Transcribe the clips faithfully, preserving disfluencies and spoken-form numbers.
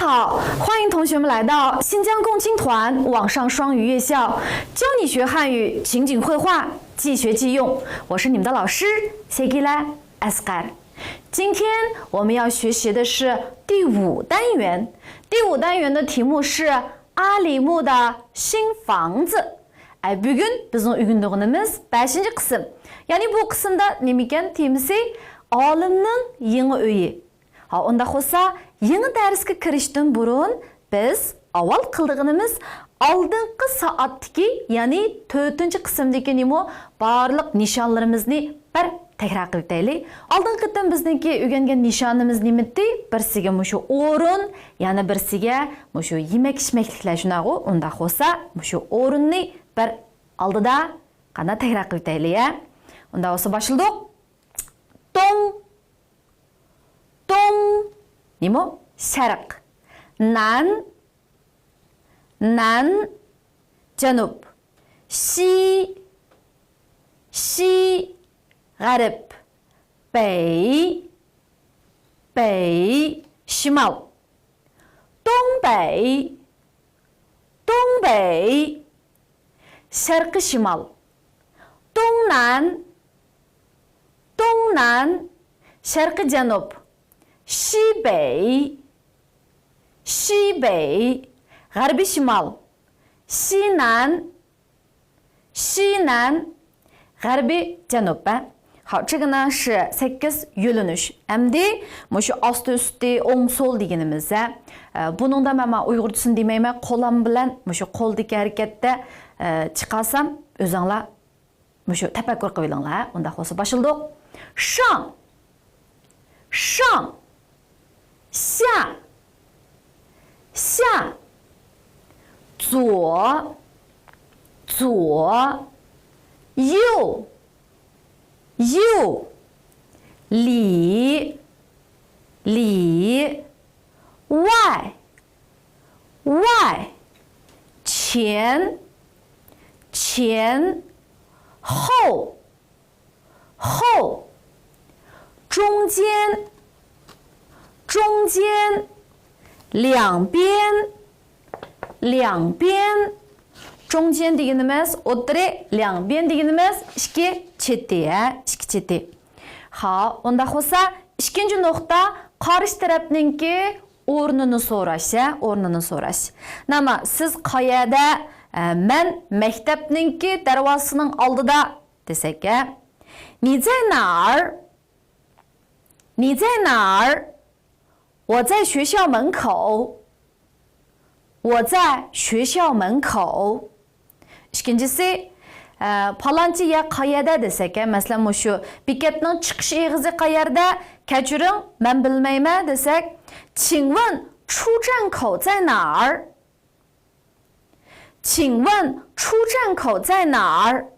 好，欢迎同学们来到新疆共青团网上双语夜校，教你学汉语，情景会话，即学即用。我是你们的老师Segila Asghar。今天我们要学习的是第五单元。第五单元的题目是阿里木的新房子。ئەي، بۈگۈن بىزنىڭ ئۆگىنىدىغىنىمىز بەشىنچى قىسىم. يەنى بۇ قىسىمدا نېمىكەن تېمىسى؟ ئالىمنىڭ يېڭى ئۆيى. ھا، ئۇنداق بولسا، يېڭى دەرسكە كىرىشتىن بۇرۇن بىز ئاۋۋال قىلىدىغىنىمىز ئالدىنقى سائەتتىكى، يەنى تۆتىنچى قىسىمدىكى نېمە بارلىق نىشانلىرىمىزنى بىر تەكرار قىلىپ ئۆتەيلى. ئالدىنقى قېتىم بىزنىڭكى ئۆگەنگەن نىشانىمىز نېمىتى؟ بىرسىگە مۇشۇ ئورۇن، يەنە بىرسىگە مۇشۇ يېمەك-ئىچمەكلىكلەر، شۇنداقغۇ؟ ئۇنداق بولسا، مۇشۇ ئورۇننى بىر ئالدىدا قانداق تەكرار قىلىپ ئۆتەيلى، يە؟ ئۇنداق بولسا باشلىدۇق. دۇڭ، دۇڭ. نېمە؟ شەرق. نان، نان. جەنۇب. شى، شى. غەرب. بەي، بەي. شىمال. دۇڭبەي، دۇڭبەي. شەرقىي شىمال. دۇڭنان، دۇڭنان. شەرقىي جەنۇب. شىبەي، شىبەي. غەربىي شىمال. شىنان، شىنان. غەربىي جەنۇب، ھە؟ 好，这个呢是سەككىز يۆنىلىش. ئەمدى مۇشۇ ئاستى ئۈستى، ئوڭ سول دېگىنىمىز، ھە؟ ئە، بۇنىڭدا مەن، مەن ئۇيغۇرچىسىنى دېمەيمەن، قولام بىلەن مۇشۇ قولدىكى ھەرىكەتتە، ئە، چىقارسام، ئۆزۈڭلار مۇشۇ تەپەككۇر قىلىۋېلىڭلار. ئۇنداق بولسا باشلىدۇق. شاڭ، شاڭ. 下، 下。 左، 左。 右， 右。 里， 里。 外， 外。 前， 前。 后， 后。 中间， 中间。 两边， 两边。 中间دېگىنىمىز ئوتتۇرا، 两边 دېگىنىمىز ئىككى چېتى، ھە، ئىككى چېتى. 好، ئۇنداق بولسا، ئىككىنچى نۇقتا، قارشى تەرەپنىڭكى ئورنىنى سوراش، ھە، ئورنىنى سوراش. ناما، سىز قەيەردە؟ ئە، مەن مەكتەپنىڭكى دەرۋازىسىنىڭ ئالدىدا دېسەك، ھە. 你在哪儿؟ 你在哪儿؟ 我在学校门口。 我在学校门口。 ئىككىنچىسى، ئە، پالانچى يەر قەيەردە دېسەك، ھە، مەسىلەن، مۇشۇ بېكەتنىڭ چىقىش ئېغىزى قەيەردە؟ كەچۈرۈڭ، مەن بىلمەيمەن دېسەك، 请问出站口在哪儿؟ 请问出站口在哪儿？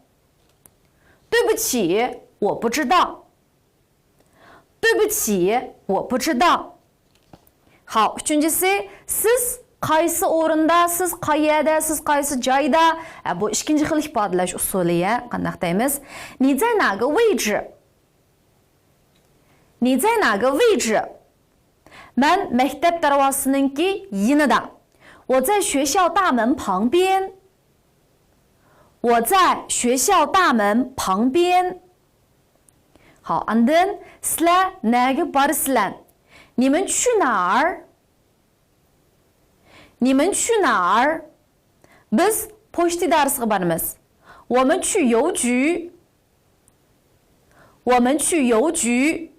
对不起，我不知道。 对不起，我不知道。 好， ئۈچىنچىسى، سىز قايسى ئورۇندا، سىز قەيەردە، سىز قايسى جايدا؟ ئە، بۇ ئىككىنچى خىل ئىپادىلەش ئۇسۇلى، يە، قانداق دەيمىز؟ 你在哪个位置؟ 你在哪个位置？ مەن مەكتەپ دەرۋازىسىنىڭكى يېنىدا. 我在学校大门旁边。 我在学校大门旁边。 好，ئاندىن سىلەر نەگە بارىسىلەر؟ 你们去哪儿？ 你们去哪儿？ بىز پوچتا ئىدارىسىگە بارىمىز. 我们去邮局。 我们去邮局。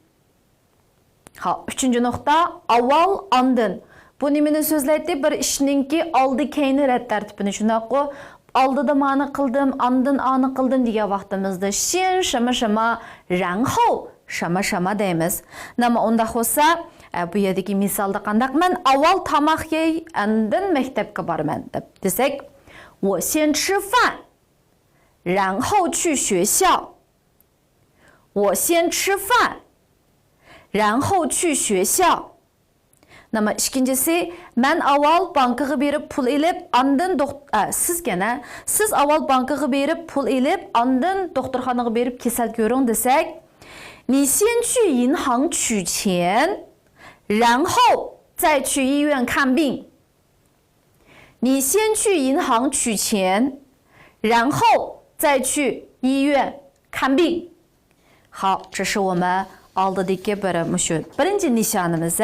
好، ئۈچىنچى نۇقتا، ئاۋۋال، ئاندىن. بۇ نېمىنى سۆزلەيتتى؟ بىر ئىشنىڭكى ئالدى كەينى رەت تەرتىپىنى، شۇنداققۇ؟ ئالدىدا مانى قىلدىم، ئاندىن ئانى قىلدىم دېگەن ۋاقتىمىزدا 先什么什么، 然后什么什么 دەيمىز. ناما ئۇنداق بولسا، ئە، بۇ يەردىكى مىسالدا قانداق؟ مەن ئاۋۋال تاماق يەي، ئاندىن مەكتەپكە بارىمەن دەپ دېسەك، 我先吃饭，然后去学校。 我先吃饭，然后去学校。 ناما ئىككىنچىسى، مەن ئاۋۋال بانكىغا بېرىپ پۇل ئېلىپ، ئاندىن دوخت-، ئە، سىزكەن، ھە؟ سىز ئاۋۋال بانكىغا بېرىپ پۇل ئېلىپ، ئاندىن دوختۇرخانىغا بېرىپ كېسەل كۆرۈڭ دېسەك، 你先去银行取钱，然后再去医院看病。你先去银行取钱，然后再去医院看病。好，这是我们 ئالدىدىكى بىر مۇشۇ بىرىنچى نىشانىمىز.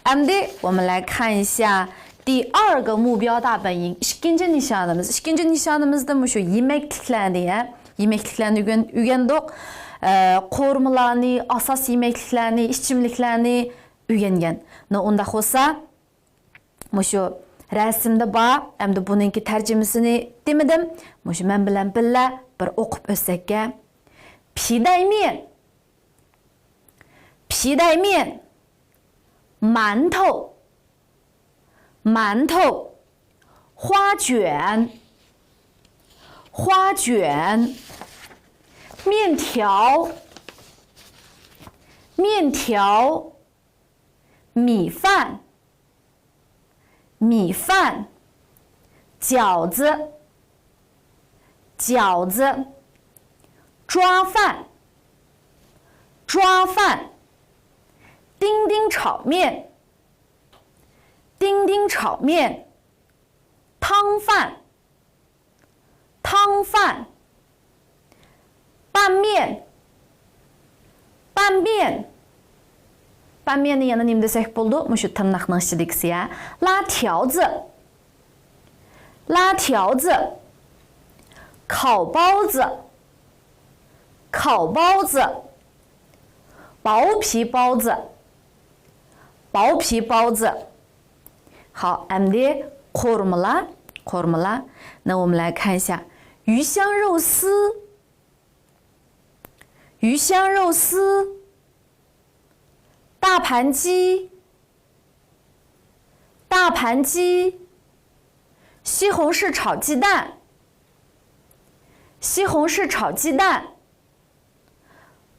ئەمدى 我们来看一下第二个目标大本营. ئىككىنچى نىشانىمىز. ئىككىنچى نىشانىمىزدا مۇشۇ يېمەكلىكلەرنى، ھە، يېمەكلىكلەرنى ئۆگەن-، ئۆگەندۇق. ئە، قورۇمىلارنى، ئاساس يېمەكلىكلەرنى، ئىچىملىكلەرنى ئۆگەنگەن. نو، ئۇنداق بولسا، مۇشۇ رەسىمدە بار، ئەمدى بۇنىڭكى تەرجىمىسىنى دېمىدىم. مۇشۇ مەن بىلەن بىللە بىر ئوقۇپ ئۆتسەككە. 皮带面，皮带面，馒头，馒头，花卷，花卷，面条，面条，米饭，米饭，饺子，饺子，抓饭，抓饭，丁丁炒面，丁丁炒面，汤饭，汤饭，拌面，拌面。 拌面نى يەنە نېمە دېسەك بولىدۇ؟ مۇشۇ تىرناقنىڭ ئىچىدىكىسى، ھە. 拉条子，拉条子。烤包子，烤包子。薄皮包子，薄皮包子。 好，ئەمدى قورۇمىلار، قورۇمىلار. 那我们来看一下，鱼香肉丝，鱼香肉丝，大盘鸡，大盘鸡，西红柿炒鸡蛋，西红柿炒鸡蛋，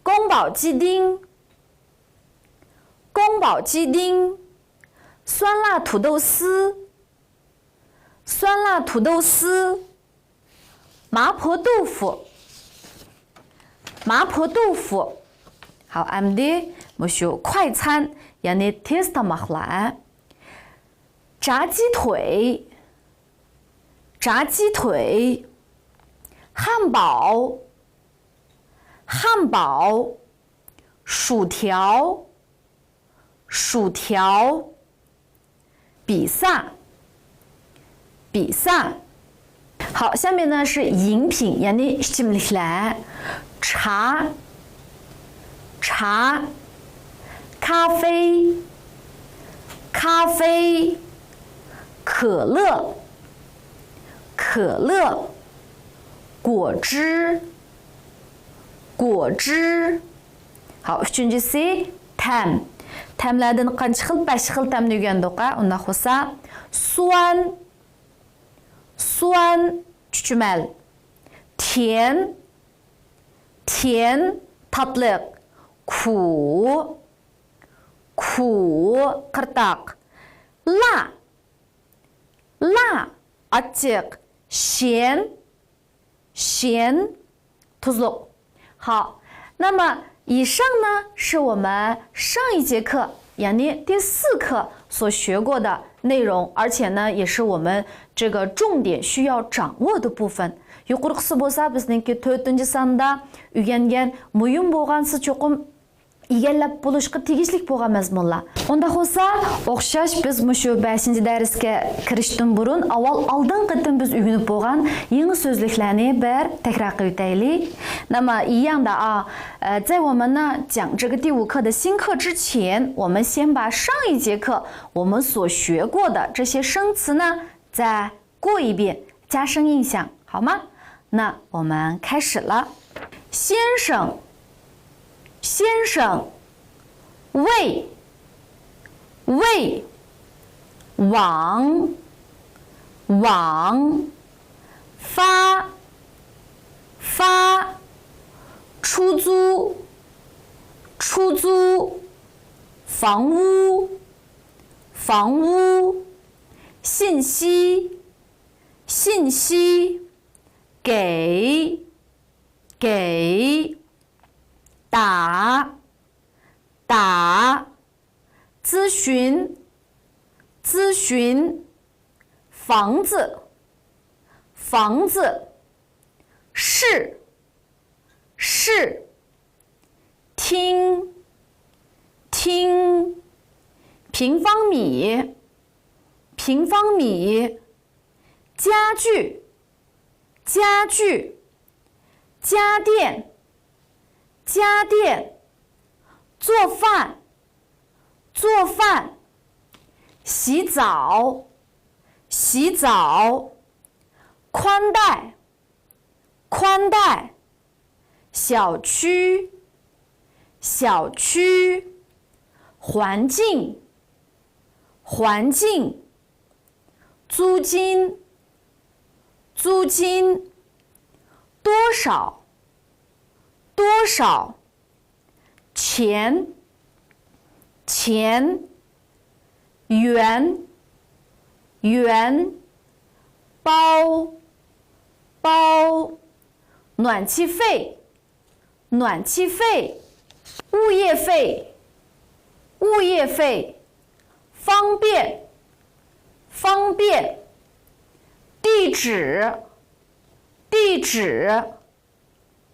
宫保鸡丁，宫保鸡丁，酸辣土豆丝， 酸辣土豆丝，麻婆豆腐，麻婆豆腐。 好، ئەمدى مۇشۇ 快餐، يەنى تېز تاماقلار. 炸鸡腿، 炸鸡腿، 汉堡， 汉堡， 薯条， 薯条，比萨，比萨。 好，下面呢是饮品， يەنى ئىچىملىكلەر. 茶，茶，咖啡，咖啡，可乐，可乐，果汁， 果汁。 好، ئۈچىنچىسى تەم. تەملەردىن قانچە خىل؟ بەش خىل تەمنى ئۆگەندۇق، ھە؟ ئۇنداق بولسا، 酸، 酸، چۈچۈمەل. 甜، 甜، تاتلىق. 苦، 苦، قىرتاق. 辣، 辣، ئاچچىق. 咸، 咸، تۇزلۇق. 好，那么以上呢是我们上一节课， يەنى 第四课所学过的内容，而且呢也是我们这个重点需要掌握的部分. يۇقىرىقىسى بولسا بىزنىڭكى تۆتىنچى ساندا ئۆگەنگەن مۇھىم بولغان، سىز چوقۇم ئىگىلەپ بولۇشقا تېگىشلىك بولغان مەزمۇنلار. ئۇنداق بولسا، ئوخشاش بىز مۇشۇ بەشىنچى دەرسكە كىرىشتىن بۇرۇن، ئاۋۋال ئالدىنقى قېتىم بىز ئۆگىنىپ بولغان يېڭى سۆزلۈكلەرنى بىر تەكرار قىلىۋېتەيلى. 那么一样的啊，呃，在我们呢讲这个第五课的新课之前，我们先把上一节课我们所学过的这些生词呢，再 过一遍，加深印象，好吗？那我们开始了。先生，先生，喂，喂，网，网，发，发，出租，出租，房屋，房屋，信息， 信息，给，给，打，打，咨询，咨询，房子，房子，室，室，厅，厅，平方米，平方米，家具，家具，家电，家电，做饭，做饭，洗澡，洗澡，宽带，宽带，小区，小区，环境，环境，租金，租金，多少，多少，钱，钱，圆，圆，包，包，暖气费，暖气费，物业费，物业费，方便，方便，地址，地址，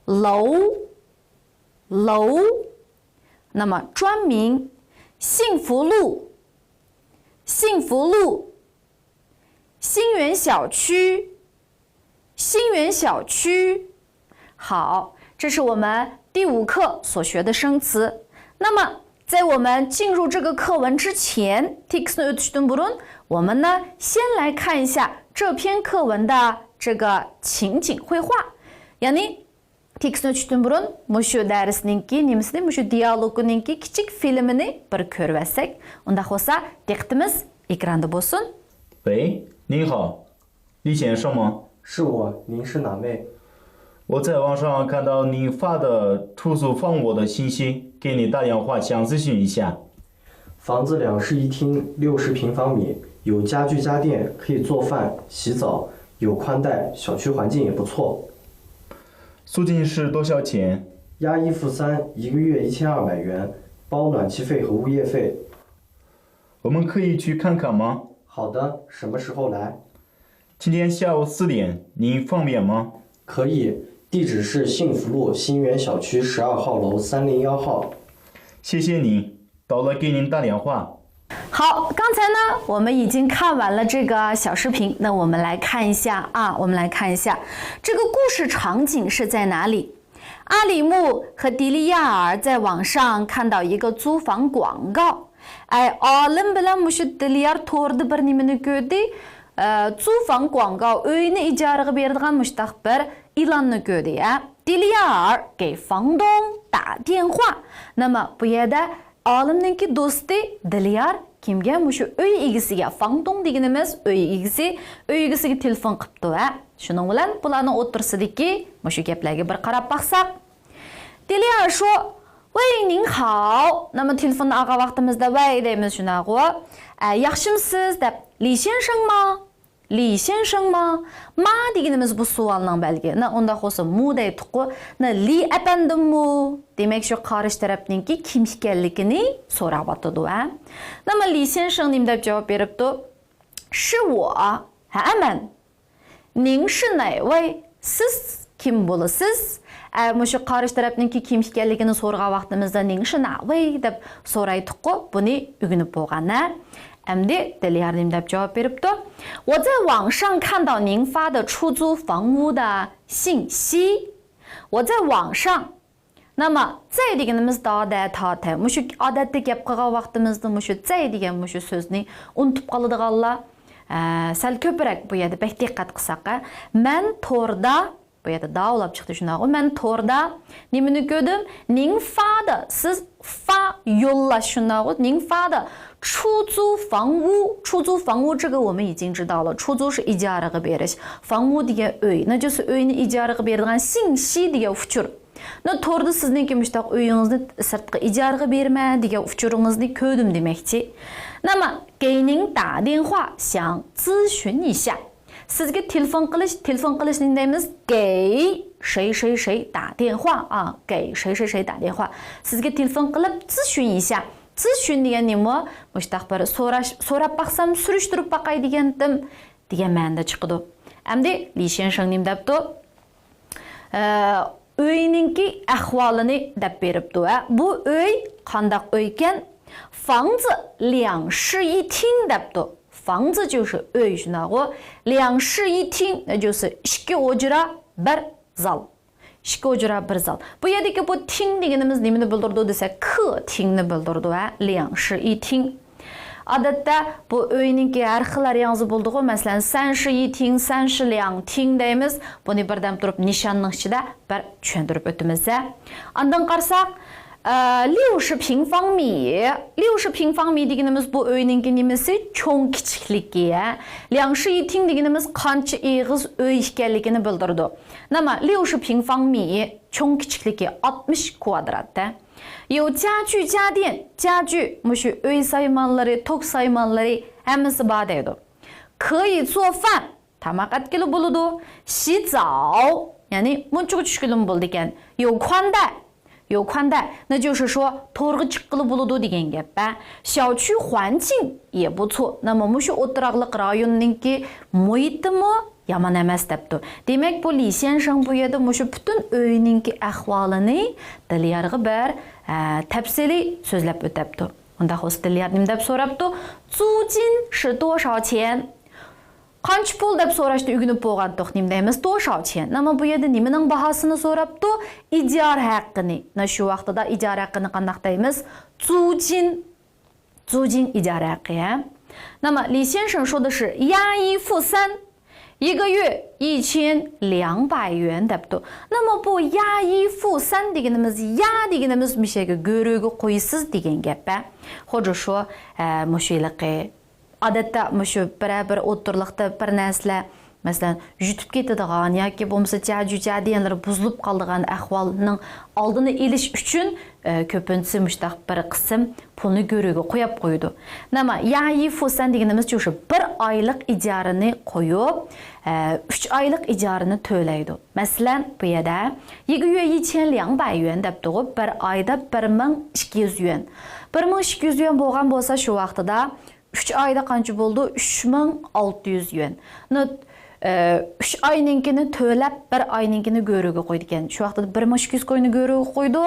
楼，楼。那么专名，幸福路，幸福路，星源小区，星源小区。好，这是我们第五课所学的生词。那么，在我们进入这个课文之前，تېكىستنى ئۆتۈشتىن بۇرۇن، 我们呢，先来看一下这篇课文的这个情景会话。 يەنى، تېكىستنى ئۆتۈشتىن بۇرۇن مۇشۇ دەرسنىڭكى نېمىسىنى، مۇشۇ دىيالوگىنىڭكى كىچىك فىلىمىنى بىر كۆرۈۋەتسەك. ئۇنداق بولسا، دىققىتىمىز ئېكراندا بولسۇن. 喂，您好，李先生吗？是我，您是哪位？我在网上看到您发的出租房屋的信息，给你打电话想咨询一下。房子两室一厅，六十平方米，有家具家电，可以做饭、洗澡，有宽带，小区环境也不错。 租金是多少钱？押一付三，一个月一千二百元，包暖气费和物业费。我们可以去看看吗？好的，什么时候来？今天下午四点，您方便吗？可以，地址是幸福路新源小区十二号楼三零幺号。谢谢你。 到了给您打电话。好，刚才呢，我们已经看完了这个小视频，那我们来看一下啊，我们来看一下这个故事场景是在哪里。阿里木和迪利亚尔在网上看到一个租房广告。 ئەي، ئالىم بىلەن مۇشۇ دىليار توردا بىر نېمىنى كۆردى؟ ئە، 租房广告، ئۆينى ئىجارىگە بېرىدىغان مۇشتاق بىر ئېلاننى كۆردى، ھە؟ 迪利亚尔给房东打电话. نېمە، بۇ يەردە ئالىمنىڭكى دوستى دىليار كىمگە؟ مۇشۇ ئۆي ئىگىسىگە، 房东 دېگىنىمىز ئۆي ئىگىسى، ئۆي ئىگىسىگە تېلېفون قىپتۇ، ھە؟ شۇنىڭ بىلەن بۇلارنىڭ ئوتتۇرىسىدىكى مۇشۇ گەپلەرگە بىر قاراپ باقساق. 迪利亚尔说، 喂，您好. نېمە، تېلېفوننى ئالغان ۋاقتىمىزدا ۋەي دەيمىز، شۇنداقغۇ؟ ئە، ياخشىمسىز دەپ، 李先生吗؟ 李先生吗؟ 吗 دېگىنىمىز بۇ سوئالنىڭ بەلگى. نە، ئۇنداق بولسا مۇ دەيتتۇققۇ. نە، 李 ئەپەندىممۇ؟ دېمەك، شۇ قارشى تەرەپنىڭكى كىم ئىكەنلىكىنى سوراۋاتىدۇ، ھە؟ نېمە، 李先生 نېمە دەپ جاۋاب بېرىپتۇ؟ 是我. ھە، مەن. 您是哪位؟ سىز كىم بولىسىز؟ ئە، مۇشۇ قارشى تەرەپنىڭكى كىم ئىكەنلىكىنى سورىغان ۋاقتىمىزدا 您是哪位 دەپ سورايتتۇققۇ، بۇنى ئۆگىنىپ بولغان، ھە؟ ئەمدى دىليار نېمە دەپ جاۋاب بېرىپتۇ؟ 我在网上看到您发的出租房屋的信息。 我在网上. نېمە، 在 دېگىنىمىز دادە، تاتە. مۇشۇ ئادەتتە گەپ قىلغان ۋاقتىمىزدا مۇشۇ 在 دېگەن مۇشۇ سۆزنى ئۇنتۇپ قالىدىغانلار، ئە، سەل كۆپرەك بۇ يەردە بەك دىققەت قىلساق، ھە. مەن توردا، بۇ يەردە داۋلاپ چىقتى، شۇنداقغۇ. مەن توردا نېمىنى كۆردۈم؟ 您发的، سىز 发 يوللاش، شۇنداقغۇ. 您发的出租房屋، 出租房屋这个我们已经知道了， 出租 是 ئىجارىگە بېرىش، 房屋 دېگەن ئۆي. نەجىسى ئۆينى ئىجارىگە بېرىدىغان 信息 دېگەن ئۇچۇر. نە، توردا سىزنىڭكى مۇشتاق ئۆيىڭىزنى سىرتقا ئىجارىگە بېرىمەن دېگەن ئۇچۇرىڭىزنى كۆردۈم دېمەكچى. 那么给您打电话想咨询一下. سىزگە تېلېفون قىلىش، تېلېفون قىلىشنى دەيمىز، 给谁谁谁打电话 ئا، 给谁谁谁打电话. سىزگە تېلېفون قىلىپ 咨询一下. سىز شۇ دېگەن نېمە؟ مۇشتاق بىر سوراش، سوراپ باقسام، سۈرۈشتۈرۈپ باقاي دېگەنتىم، دېگەن مەنىدە چىقىدۇ. ئەمدى لى شيەنشېڭ نېمە دەپتۇ؟ ئە، ئۆينىڭكى ئەھۋالىنى دەپ بېرىپتۇ. ھە، بۇ ئۆي قانداق ئۆيكەن؟ 房子两室一厅 دەپتۇ. 房子就是 ئۆي شۇنداقغۇ. 两室一厅 就是 ئىككى ھۇجرا، بىر زال. ئىككى ھۇجرا، بىر زال. بۇ يەردىكى بۇ 厅 دېگىنىمىز نېمىنى بىلدۈرىدۇ دېسەك، 客厅نى بىلدۈرىدۇ، ھە، 两室一厅. ئادەتتە بۇ ئۆينىڭكى ھەر خىل ۋارىيانتى بولىدىغۇ، مەسىلەن، 三室一厅، 三室两厅 دەيمىز. بۇنى بىردەم تۇرۇپ نىشاننىڭ ئىچىدە بىر چۈشەندۈرۈپ ئۆتىمىز، ھە. ئاندىن قارىساق، ئە، 六十平方米. 六十平方米 دېگىنىمىز بۇ ئۆينىڭكى نېمىسى؟ چوڭ كىچىكلىكى، ھە. 两室一厅 دېگىنىمىز قانچە ئېغىز ئۆي ئىكەنلىكىنى بىلدۈرىدۇ. 那么六十平方米، چوڭ كىچىكلىكى ئاتمىش كۋادرات. 有家具家电، 家具، مۇشۇ ئۆي سايمانلىرى، توك سايمانلىرى ھەممىسى بار دەيدۇ. 可以做饭، تاماق ئەتكىلى بولىدۇ. 洗澡، يەنى مۇنچىغا چۈشكىلىمۇ بولىدىكەن. 有宽带، 有宽带، 那就是说 تورغا چىققىلى بولىدۇ دېگەن گەپ، ھە. 小区环境也不错. 那么 مۇشۇ ئوتتۇراقلىق رايوننىڭكى مۇھىتىمۇ يامان ئەمەس دەپتۇ. دېمەك، بۇ لى شيەنشېڭ بۇ يەردە مۇشۇ پۈتۈن ئۆينىڭكى ئەھۋالىنى دىليارغا بىر، ئە، تەپسىلىي سۆزلەپ ئۆتەپتۇ. ئۇنداق بولسا دىليار نېمە دەپ سوراپتۇ؟ 租金是多少钱؟ قانچە پۇل دەپ سوراشنى ئۆگىنىپ بولغانتۇق، نېمە دەيمىز؟ 多少钱. 那么 بۇ يەردە نېمىنىڭ باھاسىنى سوراپتۇ؟ ئىجارە ھەققىنى. 那 شۇ ۋاقتىدا ئىجارە ھەققىنى قانداق دەيمىز؟ 租金. 租金 ئىجارە ھەققى، ھە. 那么 لى شيەنشېڭ 说的是 押一付三، 一个月一千两百元 دەپتۇ. 那么 بۇ 押一付三 دېگىنىمىز، 押 دېگىنىمىز مۇشۇ يەرگە گۆرۈگە قويىسىز دېگەن گەپ، ھە. 或者说، ئە، مۇشۇ ھېلىقى ئادەتتە مۇشۇ بىرەر بىر ئوتتۇرىلىقتا بىر نەرسىلەر، مەسىلەن، يۈتۈپ كېتىدىغان ياكى بولمىسا جاجۇ جادىيەنلىرى بۇزۇلۇپ قالىدىغان ئەھۋالنىڭ ئالدىنى ئېلىش ئۈچۈن، ئە، كۆپىنچىسى مۇشۇنداق بىر قىسىم پۇلنى گۆرۈگە قويۇپ قويىدۇ. 那么押一付三 دېگىنىمىزچە شۇ بىر ئايلىق ئىجارىنى قويۇپ، ئە، ئۈچ ئايلىق ئىجارىنى تۆلەيدۇ. مەسىلەن، بۇ يەردە 一个月一千两百元 دەپتۇغۇ، بىر ئايدا بىر مىڭ ئىككى يۈز يۈەن. 一千两百元 بولغان بولسا شۇ ۋاقتىدا ئۈچ ئايدا قانچە بولىدۇ؟ 一万六千元. نو، ئە، ئۈچ ئاينىڭكىنى تۆلەپ، بىر ئاينىڭكىنى گۆرۈگە قويىدىكەن. شۇ ۋاقتىدا 一万六千元 گۆرۈگە قويىدۇ،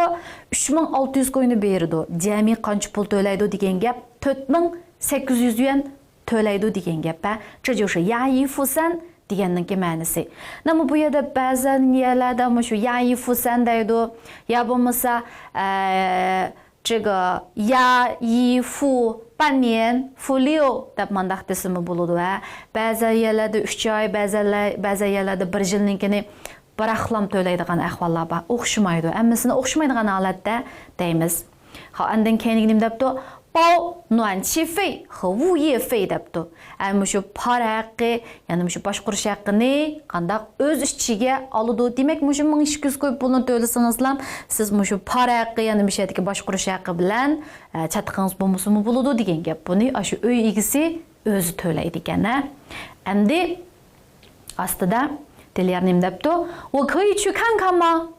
一万六千元 بېرىدۇ. جەمئىي قانچە پۇل تۆلەيدۇ دېگەن گەپ، 一万六千元 تۆلەيدۇ دېگەن گەپ، ھە. 这就是押一付三 دېگەننىڭكى مەنىسى. 那么 بۇ يەردە بەزەن يەرلەردە مۇشۇ 押一付三 دەيدۇ. يا بولمىسا، ئە، 这个押一付半年، 付六 دەپ مانداق دېسىمۇ بولىدۇ، ھە. بەزەن يەرلەردە ئۈچ ئاي، بەزەنلەر، بەزەن يەرلەردە بىر يىلنىڭكىنى بىراقلام تۆلەيدىغان ئەھۋاللار بار. ئوخشىمايدۇ. ھەممىسىنى ئوخشىمايدىغان ھالەتتە دەيمىز. ھا، ئاندىن كېيىنكى نېمە دەپتۇ؟ 包暖气费和物业费 دەپتۇ. ئە، مۇشۇ پار ھەققى، يەنى مۇشۇ باشقۇرۇش ھەققىنى قانداق ئۆز ئىچىگە ئالىدۇ. دېمەك، مۇشۇ مىڭ ئىككى يۈز كوي پۇلنى تۆلىسىڭىزلا، سىز مۇشۇ پار ھەققى، يەنى مۇشۇ يەردىكى باشقۇرۇش ھەققى بىلەن، ئە، چاتىقىڭىز بولمىسىمۇ بولىدۇ دېگەن گەپ. بۇنى ئاشۇ ئۆي ئىگىسى ئۆزى تۆلەيدىكەن، ھە. ئەمدى ئاستىدا دىليار نېمە دەپتۇ؟ 我可以去看看吗؟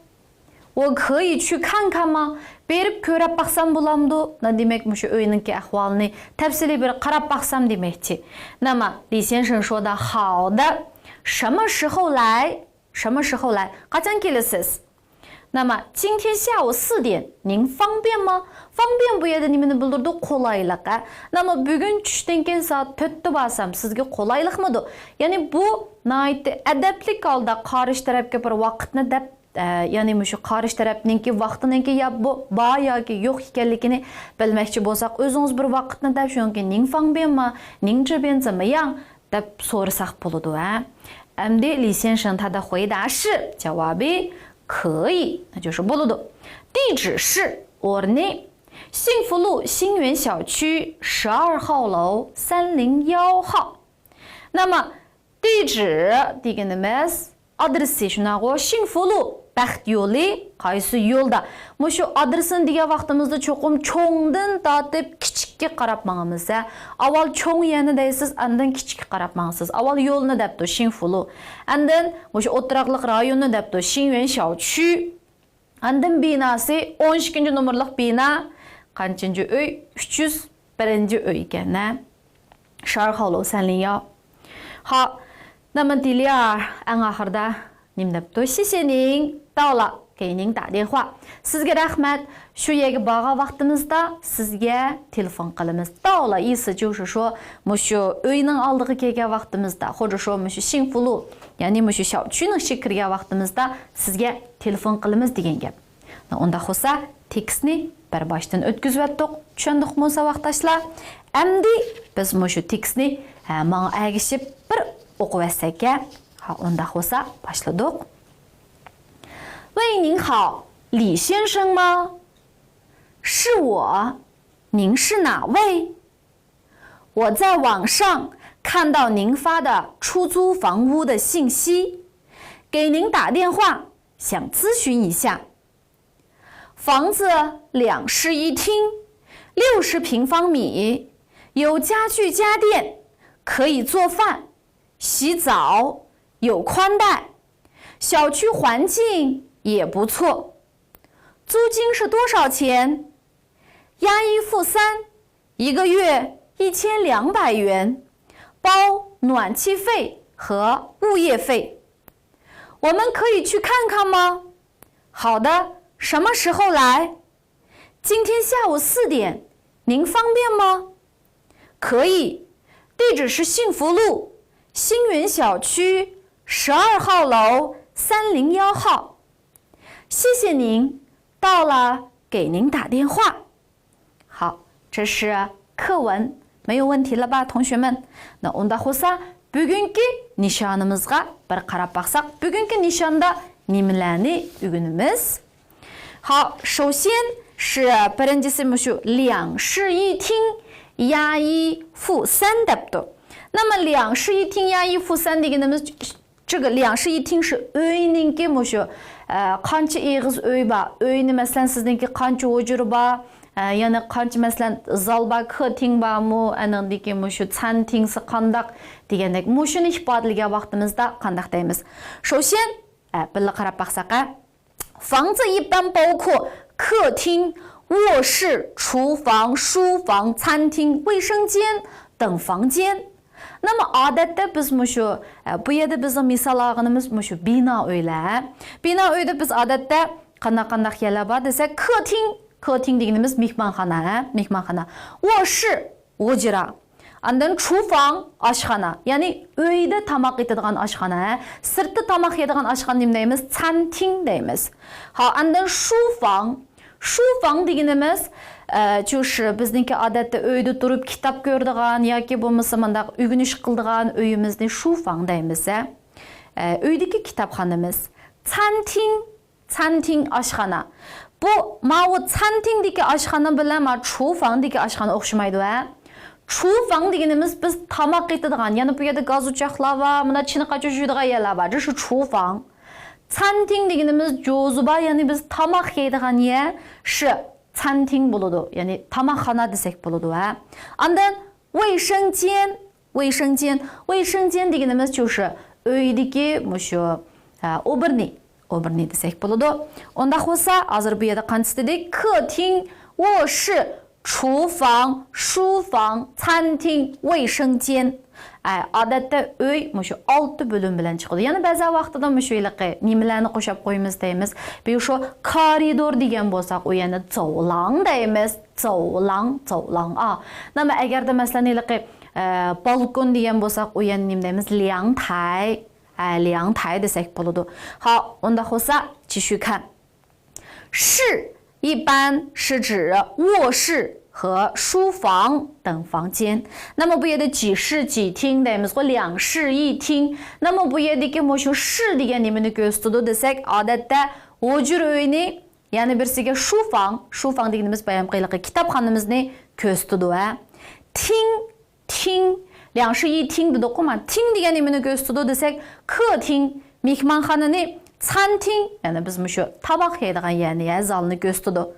我可以去看看吗？ بېرىپ كۆرۈپ باقسام بولامدۇ؟ نە، دېمەك، مۇشۇ ئۆينىڭكى ئەھۋالىنى تەپسىلىي بىر قاراپ باقسام دېمەكچى. 那么 لى شيەنشېڭ 说的 好的. 什么时候来？什么时候来？ قاچان كېلىسىز؟ 那么今天下午四点，您方便吗？ 方便 بۇ يەردە نېمىنى بىلدۈرىدۇ؟ قولايلىق، ھە؟ 那么 بۈگۈن چۈشتىن كېيىن سائەت تۆتتە بارسام سىزگە قولايلىقمىدۇ؟ يەنى بۇ ناھايىتى ئەدەپلىك ھالدا قارشى تەرەپكە بىر ۋاقىتنى دەپ ئە، يەنى مۇشۇ قارشى تەرەپنىڭكى ۋاقتىنىڭكى يا بۇ بار ياكى يوق ئىكەنلىكىنى بىلمەكچى بولساق، ئۆزىڭىز بىر ۋاقىتنى دەپ، شۇنىڭكى 您方便吗؟ 您这边怎么样؟ دەپ سورىساق بولىدۇ، ھە. ئەمدى لى شيەنشېڭ 他的回答是، جاۋابى 可以، 那就是 بولىدۇ. 地址是 ئورنى 幸福路星源小区十二号楼三零一号. 那么 地址 دېگىنىمىز ئادرېسى، شۇنداقغۇ؟ 幸福路 بەخت يولى قايسى يولدا؟ مۇشۇ ئادرېسىنى دېگەن ۋاقتىمىزدا چوقۇم چوڭدىن تارتىپ كىچىككە قاراپ ماڭىمىز، ھە. ئاۋۋال چوڭ يەرنى دەيسىز، ئاندىن كىچىككە قاراپ ماڭىسىز. ئاۋۋال يولنى دەپتۇ، 幸福路. ئاندىن مۇشۇ ئوتتۇراقلىق رايوننى دەپتۇ، 星源小区. ئاندىن بىناسى، ئون ئىككىنچى نومۇرلۇق بىنا، قانچىنچى ئۆي؟ ئۈچ يۈز بىرىنچى ئۆي ئىكەن، ھە؟ 十二号楼三零一. 好，那么第二، ئەڭ ئاخىرىدا نېمە دەپتۇ؟ 谢谢您，到了，给您打电话. سىزگە رەھمەت، شۇ يەرگە بارغان ۋاقتىمىزدا سىزگە تېلېفون قىلىمىز. 到了 意思就是说، مۇشۇ ئۆينىڭ ئالدىغا كەلگەن ۋاقتىمىزدا، 或者说 مۇشۇ 幸福路، يەنى مۇشۇ 小区نىڭ ئىچىگە كىرگەن ۋاقتىمىزدا سىزگە تېلېفون قىلىمىز دېگەن گەپ. ئۇنداق بولسا، تېكىستنى بىر باشتىن ئۆتكۈزۈۋەتتۇق. چۈشەندۇقمۇ، ساۋاقداشلار؟ ئەمدى بىز مۇشۇ تېكىستنى، ھە، ماڭا ئەگىشىپ بىر ئوقۇۋەتسەك، ھە؟ ھە، ئۇنداق بولسا، باشلىدۇق. 喂，您好，李先生吗？是我，您是哪位？我在网上看到您发的出租房屋的信息，给您打电话，想咨询一下。 房子两室一厅，六十平方米，有家具家电，可以做饭、洗澡，有宽带，小区环境也不错。租金是多少钱？押一付三，一个月一千两百元，包暖气费和物业费。我们可以去看看吗？好的，什么时候来？今天下午四点，您方便吗？可以，地址是幸福路新源小区十二号楼三零一号。谢谢您，到了给您打电话。 好，这是课文，没有问题了吧，同学们？那 ئۇنداق بولسا، بۈگۈنكى نىشانىمىزغا بىر قاراپ باقساق، بۈگۈنكى نىشاندا نېمىلەرنى ئۆگىنىمىز؟ 好，首先是 بىرىنچىسى مۇشۇ 两室一厅，押一付三 دەپتۇ. 那么两室一厅押一付三 دېگىنىمىز 这个两室一厅 شۇ ئۆينىڭكى مۇشۇ، ئە، قانچە ئېغىز ئۆي بار، ئۆينى، مەسىلەن، سىزنىڭكى قانچە ھۇجرا بار، ئە، يەنى قانچە، مەسىلەن، زال بار، 客厅 بارمۇ، ئەنىڭدىكى مۇشۇ 餐厅سى قانداق دېگەندەك، مۇشۇنى ئىپادىلىگەن ۋاقتىمىزدا قانداق دەيمىز؟ 首先، ئە، بىللە قاراپ باقساق، ئە. 房子一般包括客厅、卧室、厨房、书房、餐厅、卫生间等房间。 那么 ئادەتتە بىز مۇشۇ، ئە، بۇ يەردە بىزنىڭ مىسال ئالغىنىمىز مۇشۇ بىنا ئۆيلەر. بىنا ئۆيدە بىز ئادەتتە قانداق-قانداق يەرلەر بار دېسەك، 客厅، 客厅 دېگىنىمىز مېھمانخانا، ھە؟ مېھمانخانا. 卧室، ھۇجرا. ئاندىن 厨房، ئاشخانا، يەنى ئۆيدە تاماق ئېتىدىغان ئاشخانا، ھە؟ سىرتتا تاماق يەيدىغان ئاشخانا نېمە دەيمىز؟ 餐厅 دەيمىز. ھا، ئاندىن 书房، 书房 دېگىنىمىز، ئە، 就是 بىزنىڭكى ئادەتتە ئۆيدە تۇرۇپ كىتاب كۆرىدىغان ياكى بولمىسا مۇنداق ئۆگىنىش قىلىدىغان ئۆيىمىزنى 书房 دەيمىز، ھە؟ ئە، ئۆيدىكى كىتابخانىمىز. 餐厅، 餐厅 ئاشخانا. بۇ ماۋۇ 餐厅دىكى ئاشخانا بىلەن ماۋۇ 厨房دىكى ئاشخانا ئوخشىمايدۇ، ھە؟ 厨房 دېگىنىمىز بىز تاماق ئېتىدىغان، يەنى بۇ يەردە گاز ئوچاقلار بار، مۇنداق چىنە قاچا يۇيىدىغان يەرلەر بار، 这是厨房. 餐厅 دېگىنىمىز جوزۇ بار، يەنى بىز تاماق يەيدىغان يەر، 是餐厅 بولىدۇ، يەنى تاماقخانا دېسەك بولىدۇ، ھە؟ ئاندىن 卫生间، 卫生间، 卫生间 دېگىنىمىز 就是 ئۆيدىكى مۇشۇ، ھە، ئوبورنىي، ئوبورنىي دېسەك بولىدۇ. ئۇنداق بولسا، ھازىر بۇ يەردە قانچىسى دېدۇق؟ 客厅، 卧室, 厨房, 书房, 餐厅, 卫生间. ئە، ئادەتتە ئۆي مۇشۇ ئالتە بۆلۈم بىلەن چىقىدۇ. يەنە بەزى ۋاقتىدا مۇشۇ ھېلىقى نېمىلەرنى قوشاپ قويىمىز دەيمىز. بىر شۇ كارىدور دېگەن بولساق، ئۇ يەنە 走廊 دەيمىز. 走廊، 走廊 ئا. نېمە، ئەگەردە مەسىلەن ھېلىقى، ئە، بالكون دېگەن بولساق، ئۇ يەنە نېمە دەيمىز؟ 阳台. ئە، 阳台 دېسەك بولىدۇ. ھا، ئۇنداق بولسا، 继续看. 室 一般是指 卧室和书房等房间. 那么 بۇ يەردە 几室几厅 دەيمىزغۇ، 两室一厅. 那么 بۇ يەردىكى مۇشۇ 室 دېگەن نېمىنى كۆرسىتىدۇ دېسەك، ئادەتتە ھۇجرا ئۆينى، يەنە بىرسىگە 书房، 书房 دېگىنىمىز بايام قېيىلىقى كىتابخانىمىزنى كۆرسىتىدۇ، ھە. 厅، 厅، 两室一厅 دېدۇققۇ، مانا 厅 دېگەن نېمىنى كۆرسىتىدۇ دېسەك، 客厅، مېھمانخانىنى، 餐厅، يەنى بىز مۇشۇ تاماق يەيدىغان يەرنى، يە زالنى كۆرسىتىدۇ.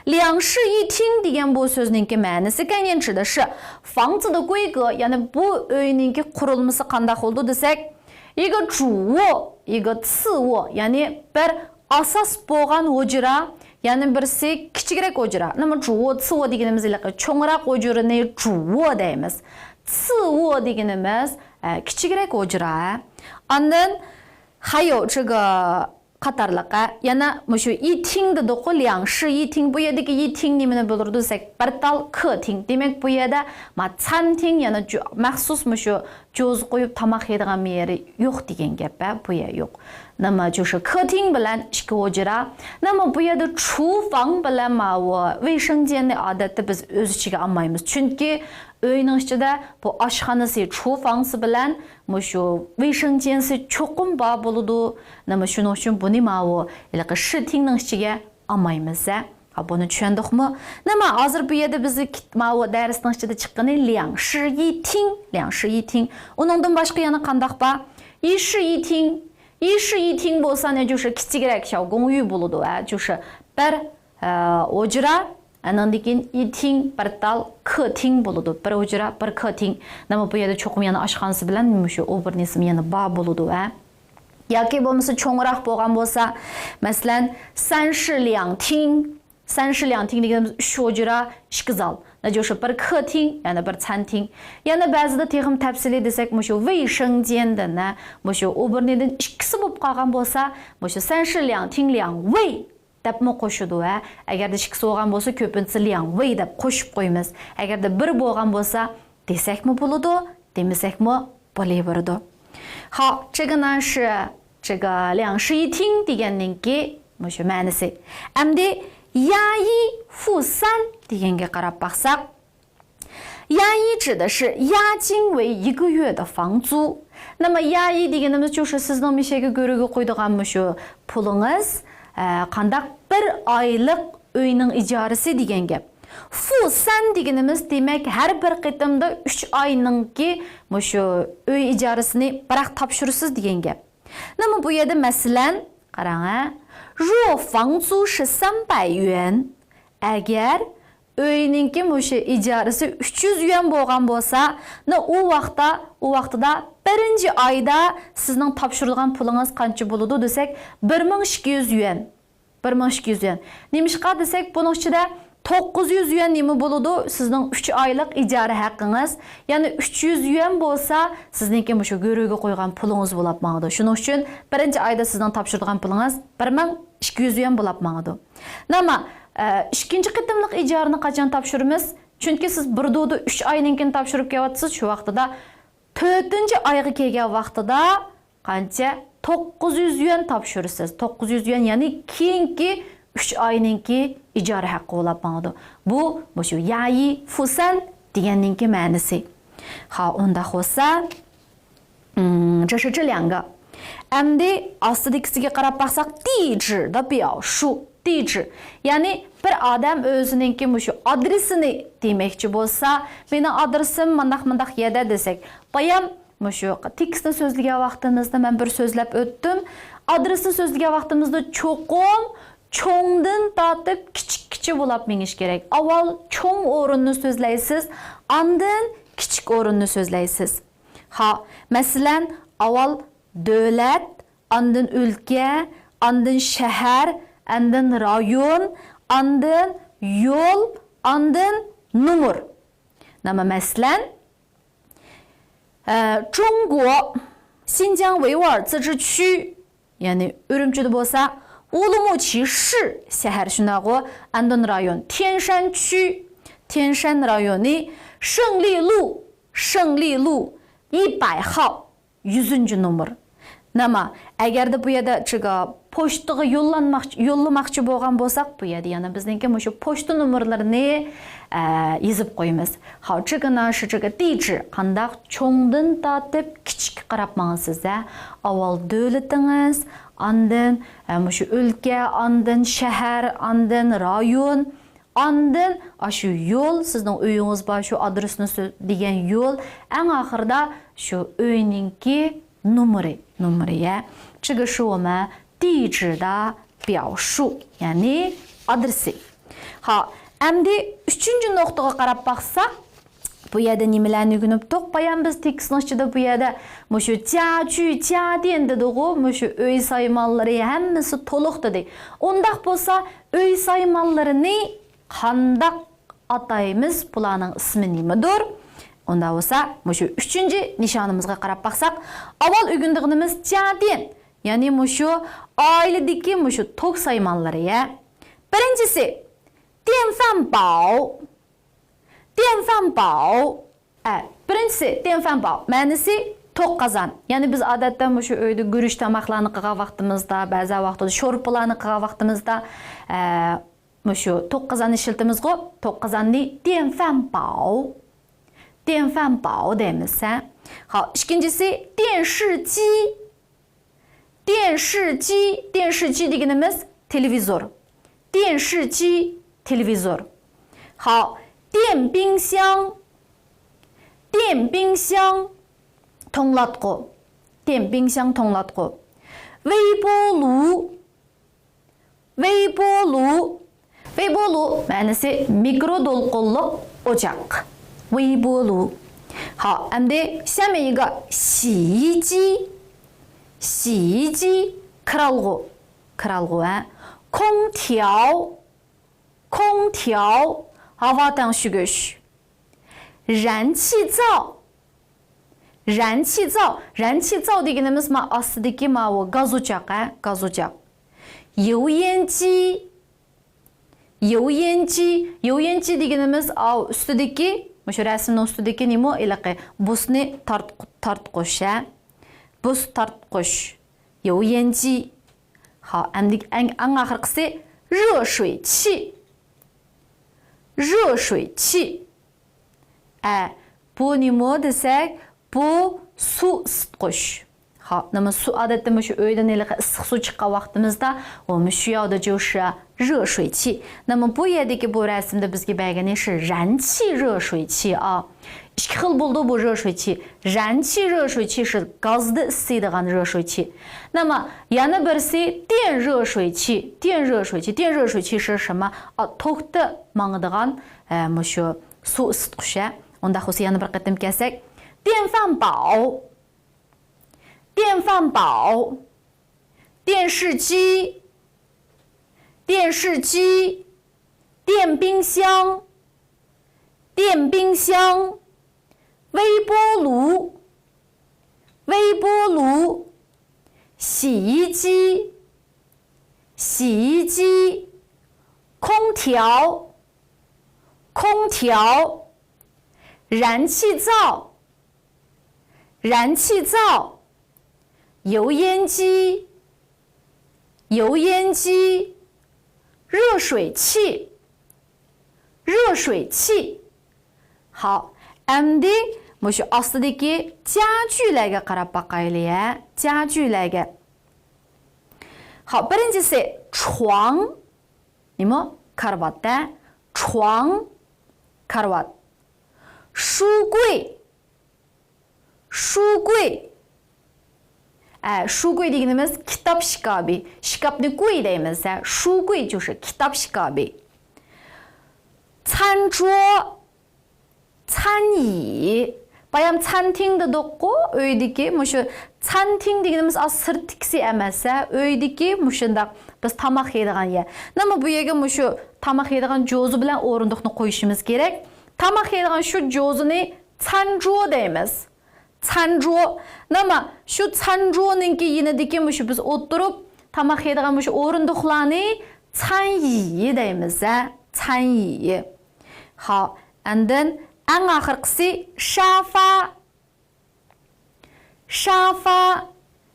两室一厅 دېگەن بۇ سۆزنىڭكى مەنىسى 概念指的是 房子的规格، يەنى بۇ ئۆينىڭكى قۇرۇلمىسى قانداق بولىدۇ دېسەك، 一个主卧، 一个次卧، يەنى بىر ئاساس بولغان ھۇجرا، يەنە بىرسى كىچىكرەك ھۇجرا. نېمە، جۇۋو، سىۋو دېگىنىمىز ھېلىقى چوڭراق ھۇجرىنى جۇۋو دەيمىز. سىۋو دېگىنىمىز، ئە، كىچىكرەك ھۇجرا. ئاندىن خەييو، چىگا قاتارلىق، ئە، يەنە مۇشۇ يىتىڭ دېدۇققۇ، لياڭشى يىتىڭ. بۇ يەردىكى يىتىڭ نېمىنى بىلدۈرىدۇ دېسەك، بىر تال كېتىڭ. دېمەك، بۇ يەردە ما، چانتىڭ، يەنە جۇ-، مەخسۇس مۇشۇ جوزا قويۇپ تاماق يەيدىغان يېرى يوق دېگەن گەپ، ھە، بۇ يەر يوق. نېمە، جۇشۇ كېتىڭ بىلەن ئىككى ھۇجرا. نېمە، بۇ يەردە چۇفاڭ بىلەن ماۋۇ ۋېيشېڭجيەننى ئادەتتە بىز ئۆز ئىچىگە ئالمايمىز. چۈنكى ئۆينىڭ ئىچىدە بۇ ئاشخانىسى چۇفاڭسى بىلەن مۇشۇ ۋېيشېڭجيەنسى چوقۇم بار بولىدۇ. نېمە، شۇنىڭ ئۈچۈن بۇنى ماۋۇ ھېلىقى شىتىڭنىڭ ئىچىگە ئالمايمىز، ھە. ھا، بۇنى چۈشەندۇقمۇ؟ نېمە، ھازىر بۇ يەردە بىزگە كىت-، ماۋۇ دەرسنىڭ ئىچىدە چىققىنى لياڭشى يىتىڭ، لياڭشى يىتىڭ. ئۇنىڭدىن باشقا يەنە قانداق بار؟ يىشى يىتىڭ. يىشى يىتىڭ بولسا، نە، جۇشى كىچىكرەك شاۋگوڭيۈ بولىدۇ، ھە، جۇشى بىر، ئە، ھۇجرا، ئاندىن كېيىن يىتىڭ، بىر تال كېتىڭ بولىدۇ. بىر ھۇجرا، بىر كېتىڭ. نېمە، بۇ يەردە چوقۇم يەنە ئاشخانىسى بىلەن مۇشۇ ئوبېرنىسىمۇ يەنە بار بولىدۇ، ھە. ياكى بولمىسا چوڭراق بولغان بولسا، مەسىلەن، سەنشى لياڭتىڭ، سەنشى لياڭتىڭ دېگىنىمىز ئۈچ ھۇجرا، ئىككى زال. نە، جۇشى بىر كېتىڭ، يەنە بىر چانتىڭ. يەنە بەزىدە تېخىمۇ تەپسىلىي دېسەك، مۇشۇ ۋېيشېڭجيەندىن، نە، مۇشۇ ئوبېرنىدىن ئىككىسى بولۇپ قالغان بولسا، مۇشۇ سەنشى لياڭتىڭ لياڭ ۋېي دەپمۇ قوشىدۇ، ھە. ئەگەردە ئىككىسى بولغان بولسا، كۆپىنچىسى لياڭ ۋېي دەپ قوشۇپ قويىمىز. ئەگەردە بىر بولغان بولسا، دېسەكمۇ بولىدۇ، دېمىسەكمۇ بولۇۋېرىدۇ. ھا، چىگىنانشى، چىگا لياڭشى يىتىڭ دېگەننىڭكى مۇشۇ مەنىسى. ئەمدى يايى فۇسەن دېگەنگە قاراپ باقساق، 押一指的是押金为一个月的房租。 نېمە، يايى دېگىنىمىز شۇ، شۇ سىزنىڭ مۇشۇ يەرگە گۆرۈگە قويىدىغان مۇشۇ پۇلىڭىز، ئە، قانداق، بىر ئايلىق ئۆينىڭ ئىجارىسى دېگەن گەپ. فۇسەن دېگىنىمىز، دېمەك، ھەر بىر قېتىمدا ئۈچ ئاينىڭكى مۇشۇ ئۆي ئىجارىسىنى بىراق تاپشۇرىسىز دېگەن گەپ. نېمە، بۇ يەردە مەسىلەن، قاراڭ، ھە. 如果房租是三百元، ئەگەر ئۆينىڭكى مۇشۇ ئىجارىسى ئۈچ يۈز يۈەن بولغان بولسا، نە، ئۇ ۋاقىتتا، ئۇ ۋاقتىدا بىرىنچى ئايدا سىزنىڭ تاپشۇرىدىغان پۇلىڭىز قانچە بولىدۇ دېسەك، بىر مىڭ ئىككى يۈز يۈەن. بىر مىڭ ئىككى يۈز يۈەن. نېمىشقا دېسەك، بۇنىڭ ئىچىدە توققۇز يۈز يۈەن نېمە بولىدۇ؟ سىزنىڭ ئۈچ ئايلىق ئىجارە ھەققىڭىز. يەنى ئۈچ يۈز يۈەن بولسا، سىزنىڭكى مۇشۇ گۆرۈگە قويغان پۇلىڭىز بولاپ ماڭىدۇ. شۇنىڭ ئۈچۈن بىرىنچى ئايدا سىزنىڭ تاپشۇرىدىغان پۇلىڭىز بىر مىڭ ئىككى يۈز يۈەن بولاپ ماڭىدۇ. نېمە، ئە، ئىككىنچى قېتىملىق ئىجارىنى قاچان تاپشۇرىمىز؟ چۈنكى سىز بىر دۇدۇ ئۈچ ئاينىڭكىنى تاپشۇرۇپ كېلىۋاتىسىز، شۇ ۋاقتىدا تۆتىنچى ئايغا كەلگەن ۋاقتىدا قانچە؟ توققۇز يۈز يۈەن تاپشۇرىسىز. توققۇز يۈز يۈەن، يەنى كېيىنكى ئۈچ ئاينىڭكى ئىجارە ھەققى بولاپ ماڭىدۇ. بۇ، مۇشۇ يايى فۇسەن دېگەننىڭكى مەنىسى. ھا، ئۇنداق بولسا، ئىم، 这是这两个. ئەمدى ئاستىدىكىسىگە قاراپ باقساق، 地址的表述. 地址. يەنى بىر ئادەم ئۆزىنىڭكى مۇشۇ ئادرېسىنى دېمەكچى بولسا، مېنىڭ ئادرېسىم مانداق-مانداق يەردە دېسەك، بايام مۇشۇ تېكىستنى سۆزلىگەن ۋاقتىمىزدا مەن بىر سۆزلەپ ئۆتتۈم. ئادرېسنى سۆزلىگەن ۋاقتىمىزدا چوقۇم چوڭدىن تارتىپ كىچىككىچە بولاپ مېڭىش كېرەك. ئاۋۋال چوڭ ئورۇننى سۆزلەيسىز، ئاندىن كىچىك ئورۇننى سۆزلەيسىز. ھا، مەسىلەن، ئاۋۋال دۆلەت، ئاندىن ئۆلكە، ئاندىن شەھەر، ئاندىن رايون، ئاندىن يول، ئاندىن نومۇر. نېمە، مەسىلەن، ئە، 中国新疆维吾尔自治区، يەنى ئۈرۈمچىدە بولسا، 乌鲁木齐市 شەھەر، شۇنداقغۇ، ئاندىن رايون، 天山区، 天山 رايونى، 胜利路، 胜利路 一百号. يۈزىنچى نومۇر. نېمە، ئەگەردە بۇ يەردە چىگا پوچتىغا يوللانماقچى، يوللىماقچى بولغان بولساق، بۇ يەردە يەنە بىزنىڭكى مۇشۇ پوچتا نومۇرلىرىنى، ئە، يېزىپ قويىمىز. ھاۋ، چىگىنا شۇ چىگا 地址 قانداق چوڭدىن تارتىپ كىچىككە قاراپ ماڭىسىز، ھە؟ ئاۋۋال دۆلىتىڭىز، ئاندىن، ئە، مۇشۇ ئۆلكە، ئاندىن شەھەر، ئاندىن رايون، ئاندىن ئاشۇ يول، سىزنىڭ ئۆيىڭىز بار، شۇ ئادرېسنى سۆ-، دېگەن يول، ئەڭ ئاخىرىدا شۇ ئۆينىڭكى نومۇرى، نومۇرى، يە. 这个是我们地址的表述، يەنى ئادرېسى. ھا، ئەمدى ئۈچىنچى نۇقتىغا قاراپ باقساق، بۇ يەردە نېمىلەرنى ئۆگىنىپتۇق؟ بايام بىز تېكىستنىڭ ئىچىدە بۇ يەردە مۇشۇ 家具家电 دېدىغۇ، مۇشۇ ئۆي سايمانلىرى ھەممىسى تولۇق دېدى. ئۇنداق بولسا، ئۆي سايمانلىرىنى قانداق ئاتايمىز؟ بۇلارنىڭ ئىسمى نېمىدۇر؟ ئۇنداق بولسا، مۇشۇ ئۈچىنچى نىشانىمىزغا قاراپ باقساق، ئاۋۋال ئۆگىنىدىغىنىمىز 家电، يەنى مۇشۇ ئائىلىدىكى مۇشۇ توك سايمانلىرى، يە. بىرىنچىسى، 电饭煲. 电饭煲. ئە، بىرىنچىسى، 电饭煲 مەنىسى توك قازان. يەنى بىز ئادەتتە مۇشۇ ئۆيدە گۈرۈچ تاماقلارنى قىلغان ۋاقتىمىزدا، بەزى ۋاقىتتا شورپىلارنى قىلغان ۋاقتىمىزدا، ئە، مۇشۇ توك قازاننى ئىشلىتىمىزغۇ، توك قازاننى 电饭煲. 电饭煲 دەيمىز، ھە. خاپ، ئىككىنچىسى، 电视机. 电视机، 电视机 دېگىنىمىز تېلېۋىزور. 电视机، تېلېۋىزور. خاپ، 电冰箱. 电冰箱، توڭلاتقۇ. 电冰箱، توڭلاتقۇ. 微波炉. 微波炉. 微波炉 مەنىسى مىكرو دولقۇنلۇق ئوچاق. 微波炉. ھا، ئەمدى 下面一个 洗衣机. 洗衣机، كىرئالغۇ. كىرئالغۇ، ھە. 空调. 空调، ھاۋا تەڭشىگۈچ. 燃气灶. 燃气灶، 燃气灶 دېگىنىمىز ما ئاستىدىكى ماۋۇ گاز ئوچاق، ھە، گاز ئوچاق. 油烟机. 油烟机، 油烟机 دېگىنىمىز ئاۋۇ ئۈستىدىكى، مۇشۇ رەسىمنىڭ ئۈستىدىكى نېمە؟ ھېلىقى بۇسنى تارت-، تارتقۇچ، ھە. بۇس تارتقۇچ. 油烟机. ھا، ئەمدى ئەڭ، ئەڭ ئاخىرقىسى 热水器. 热水器. ئە، بۇ نېمە دېسەك، بۇ سۇ ئىسسىتقۇچ. ھا، نېمە سۇ، ئادەتتە مۇشۇ ئۆيدىن ھېلىقى ئىسسىق سۇ چىققان ۋاقتىمىزدا، ئۇ مۇشۇ ياۋدا جوشا 热水器. نېمە بۇ يەردىكى بۇ رەسىمدە بىزگە بەرگىنى شۇ 燃气热水器 ئا. ئىككى خىل بولىدۇ بۇ 热水器. 燃气热水器 شۇ گازدا ئىسسىيدىغان 热水器. نېمە يەنە بىرسى 电热水器. 电热水器، 电热水器 شۇ شۇما، ئا، توكتا ماڭىدىغان، ئە، مۇشۇ سۇ ئىسسىتقۇچ، ھە. ئۇنداق بولسا يەنە بىر قېتىم كەلسەك، 电饭煲. 电饭煲. 电视机. 电视机. 电冰箱. 电冰箱. 微波炉. 微波炉. 洗衣机. 洗衣机. 空调. 空调. 燃气灶. 燃气灶. 油烟机. 油烟机. 热水器. 热水器. ھاپ، ئەمدى مۇشۇ ئاستىدىكى 家具لەرگە قاراپ باقايلى، ھە؟ 家具لەرگە. ھاپ، بىرىنچىسى، 床. نېمە؟ كارىۋات، ھە؟ 床. كارىۋات. 书柜. 书柜. ئە، 书柜 دېگىنىمىز كىتاب شىكابى. شىكابنى 柜 دەيمىز، ھە. 书柜就是 كىتاب شىكابى. 餐桌. 餐椅. بايام 餐厅 دېدۇققۇ، ئۆيدىكى مۇشۇ 餐厅 دېگىنىمىز ئاز سىرتتىكىسى ئەمەس، ھە. ئۆيدىكى مۇشۇنداق بىز تاماق يەيدىغان يەر. نېمە بۇ يەرگە مۇشۇ تاماق يەيدىغان جوزا بىلەن ئورۇندۇقنى قويۇشىمىز كېرەك. تاماق يەيدىغان شۇ جوزىنى 餐桌 دەيمىز. 餐桌. نېمە، شۇ 餐桌نىڭكى يېنىدىكى مۇشۇ بىز ئولتۇرۇپ تاماق يەيدىغان مۇشۇ ئورۇندۇقلارنى 餐椅 دەيمىز، ھە؟ 餐椅. ھا، ئاندىن ئەڭ ئاخىرقىسى 沙发. 沙发.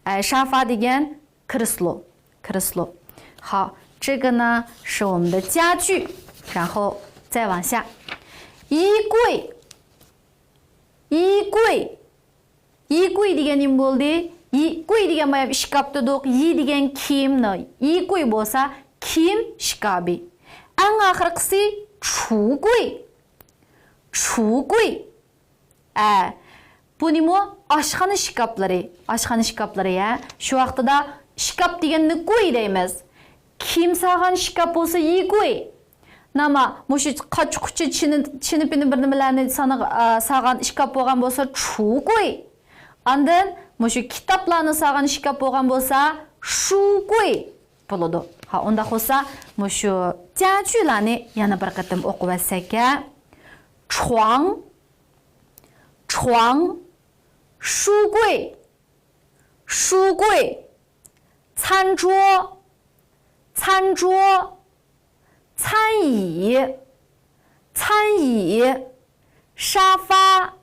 ئە، 沙发 دېگەن كرېسلو. كرېسلو. 好，这个呢是我们的家具，然后再往下。衣柜. 衣柜. 衣柜 دېگەن نېمە بولدى؟ 衣柜 دېگەن بايا ئىشكاپ دېدۇق. 衣 دېگەن كىيىم. 衣柜 بولسا كىيىم ئىشكابى. ئەڭ ئاخىرقىسى 橱柜. 橱柜. ئە، بۇ نېمە؟ ئاشخانا ئىشكاپلىرى. ئاشخانا ئىشكاپلىرى، ھە. شۇ ۋاقتىدا ئىشكاپ دېگەننى 柜 دەيمىز. كىيىم سالغان ئىشكاپ بولسا 衣柜. ناما، مۇشۇ قاچا-قۇچا چىنە-، چىنىپىنى بىر نېمىلەرنى سانا-، ئا، سالغان ئىشكاپ بولغان بولسا، چۇگۇي. ئاندىن مۇشۇ كىتابلارنى سالغان ئىشكاپ بولغان بولسا، شۇگۇي بولىدۇ. ھا، ئۇنداق بولسا، مۇشۇ جياجۈلارنى يەنە بىر قېتىم ئوقۇۋەتسەككە. چۇاڭ، چۇاڭ، شۇگۇي، شۇگۇي، چانجۇ، چانجۇ، چانيى، چانيى، شافا،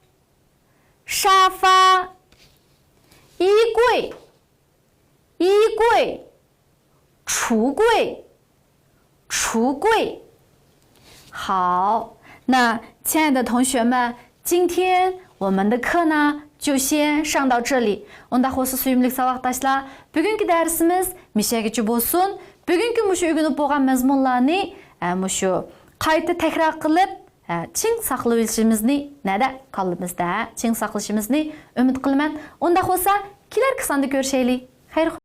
شافا، ئىگۇي، ئىگۇي، چۇگۇي، چۇگۇي. 好，那亲爱的同学们，今天我们的课呢，就先上到这里。 ئۇنداق بولسا، سۆيۈملۈك ساۋاقداشلار، بۈگۈنكى دەرسىمىز مۇشۇ يەرگىچە بولسۇن. بۈگۈنكى مۇشۇ ئۆگىنىپ بولغان مەزمۇنلارنى، ئە، مۇشۇ قايتا تەكرار قىلىپ، ئە، چىڭ ساقلىۋېلىشىمىزنى، نەدە، كاللىمىزدا، ئە، چىڭ ساقلىشىمىزنى ئۈمىد قىلىمەن. ئۇنداق بولسا، كېلەركى ساندا كۆرۈشەيلى. خەير.